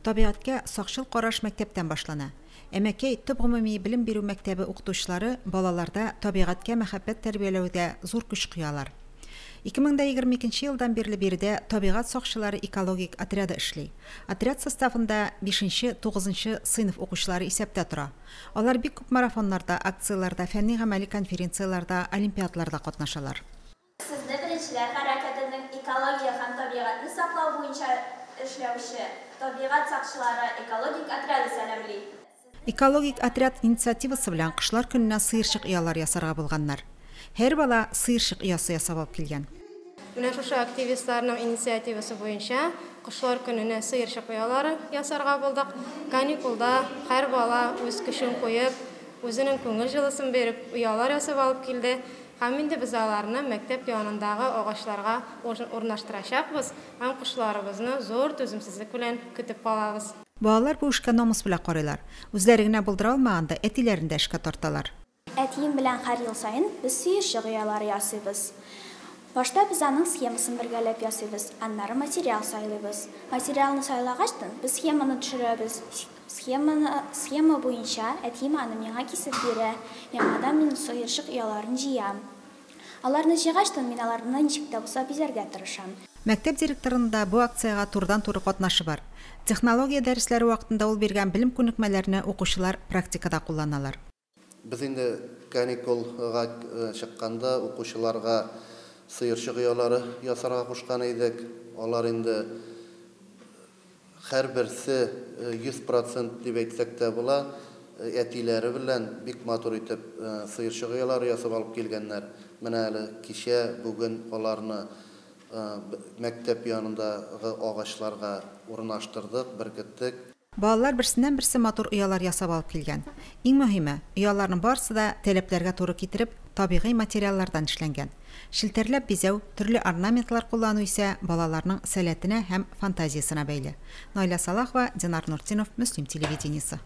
Табигатькә сакчыл караш мәктәптән башлана. Әмәкәй төп гомуми белем бирү мәктәбе укытучылары балаларда табигатькә мәхәббәт тәрбияләүдә зур көч куялар. 2022 елдан бирле биредә табигать сакчылары экологик отряды эшли. Отряд составында 5-9 сыйныф укучылары исәптә тора. Алар бик күп марафоннарда, акцияләрдә, фәнни-гамәли конференцияләрдә, олимпиадаларда катнашалар. Сезне Беренчеләр хәрәкәтенең экология һәм табигатьне саклау буенча эшләүче Табигать сакчылары экологик отряды сәламли. Экологик отряд инициативасы белән кошлар көненә сыерчык оялары ясарга булганнар. Һәр бала сыерчык оясы ясап алып килгән. Менә шушы активистларның инициативасы буенча кошлар көненә сыерчык оялары ясарга булдык. Каникулда һәр бала үз көчен куеп, үзенең күңел җылысын биреп, оялар ясап алып килде. Һәм инде без аларны мәктәп янындагы агачларга урнаштырачакбыз һәм кошларыбызны зур түземсезлек белән көтеп калабыз. Балалар бу эшкә намус белән карыйлар. Үзләре генә булдыра алмаганда, әтиләрен дә эшкә тарталар. Әтием белән һәр ел саен без сыерчык оялары ясыйбыз. Башта без аның схемасын бергәләп ясыйбыз, аннары материал сайлыйбыз. Материалны сайлагачтын, без схеманы төшерәбез. Схеманы, схема буенча әтием аны миңа кисеп бирә. Яңадан мин сыерчык ояларын җыям. Аларны җыйгачтын, мин аларны ничек тә булса бизәргә тырышам. Мәктәп директорының да бу акциягә турыдан-туры катнашы бар. Технология дәресләре вакытында ул биргән белем-күнекмәләрне укучылар практикада кулланалар. Без инде каникулга чыкканда укучыларга сыерчык оялары ясарга кушкан идек. Алар инде һәрберсе 100% дип әйтсәк тә була, әтиләре белән бик матур итеп сыерчык оялары ясап алып килгәннәр. Менә әле кичә, бүген аларны мәктәп янындагы агачларга урнаштырдык, беркеттек. Балалар берсеннән-берсе матур оялар ясап алып килгән. Иң мөһиме, ояларның барысы да таләпләргә туры китереп, табигый материаллардан эшләнгән. Челтәрләп бизәү, төрле орнаментлар куллану исә балаларның сәләтенә һәм фантазиясенә бәйле. Наилә Салахова, Динар Нуртдинов, Мөслим телевидениесе.